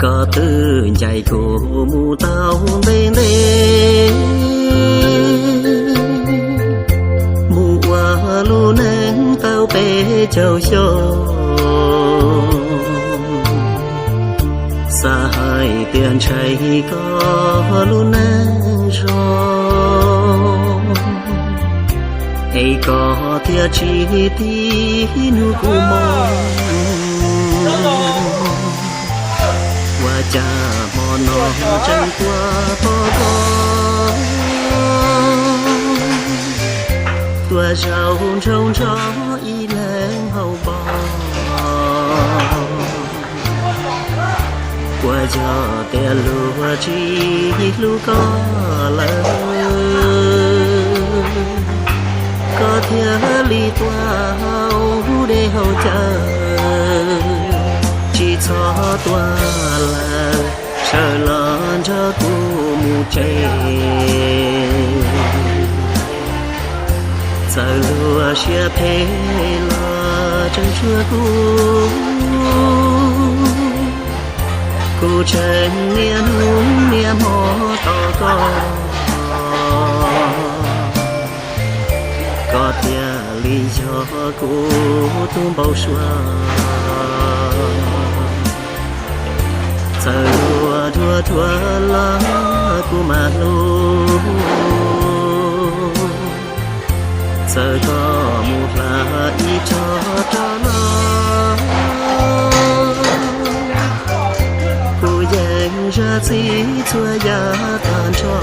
Koj twb ncaim kuv mus tau ntev ntev, mus ua lub neej tau peb caug xyoo, xav hais tias ntshai koj lub neej zoo, es koj thiaj tsis tig hnub kuv mus. Ua cas hmo no tseem tuaj pom koj, tuaj zaum nraum nrog ib leeg haus npo. Puas yog tias luag tsis hlub koj lawm, koj thiaj li tuaj haus dej haus cawv, tsis txhob tuaj lawm, sawv los nrog kuv mus tsev. Txawm luag siab phem los tseem tshuav kuv, kuv tseem niaj hnub niaj hmo tos koj, koj thiaj li yog kuv tus npau suav. Txawm luag dhuav dhuav los kuv mam hlub, txawm koj mus hla ib tog rov los, kuv yeej zam txim txhua yam tag nrho.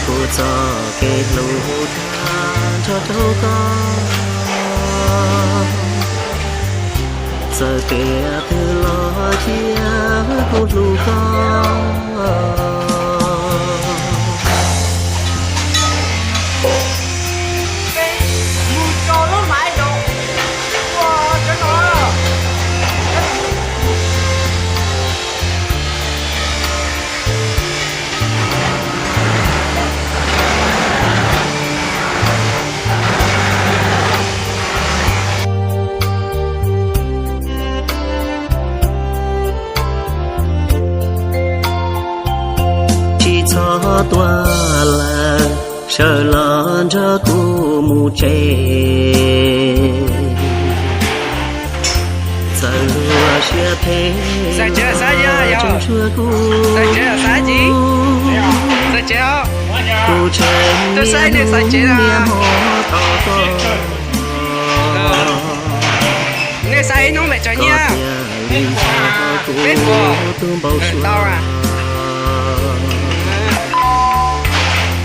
Kuv txoj kev hlub tag nrho rau koj, txawm tias twg los cia kuv hlub koj. Tsis txhob tuaj lawm, sawv los nrog kuv mus tsev. Txawm luag siab phem los tseem tshuav kuv, kuv tseem niaj hnub niaj hmo tos koj. Nej saib ib hnub pes tsawg nyiaj? Peb puas? Tau.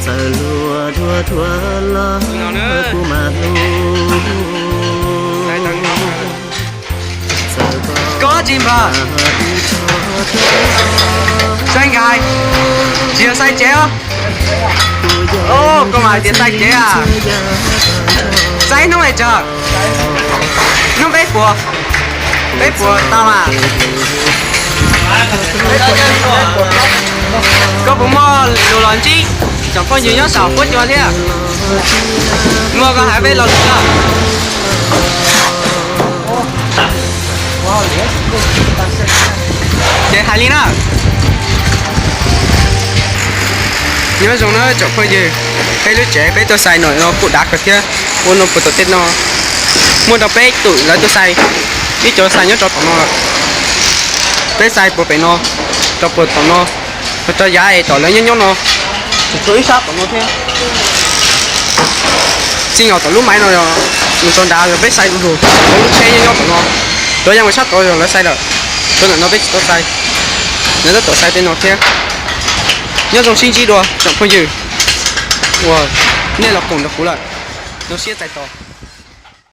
Txawm luag dhuav dhuav los kuv mam hlub. Koj tsis npam. Saib nkaus, tsis yog saib tsev os. Koj mas hais tias saib tsev a. Saib hnub pes tsawg? Hnub peb puas? Peb puas tau mas? Koj puas muaj lus los ntsib tsoom phooj ywg nyob saum huab cua thiab? Muaj koj hais peb lo lus na. Ces hais li na. Nyob zoo na tsoom phooj ywg, peb lub tsev peb tuaj xais no kuj dav kawg thiab. Ua no puag tom tej no muaj rau peb tus lawv tuaj xais, ib cov xais nyob rau tom no lawm. Peb xais puag pem no, rau puag tom no, rau yav es tom lawv nyob nyob no, tseem tshuav ib sab tom no thiab. Txij nkaus tom lub maiv no yog mus rau nrad yog peb xais lus lus, lawv lub tsheb nyob nyob tom no, cov yeej ua sab tod yog lawv xais lawm, cov ntawm no peb tsis tau xais, lawv tab tom xais tej no thiab. Nyob zoo sib ntsib dua tsoom phooj ywg uas nej los koom nrog kuv lawm, zoo siab txais tos.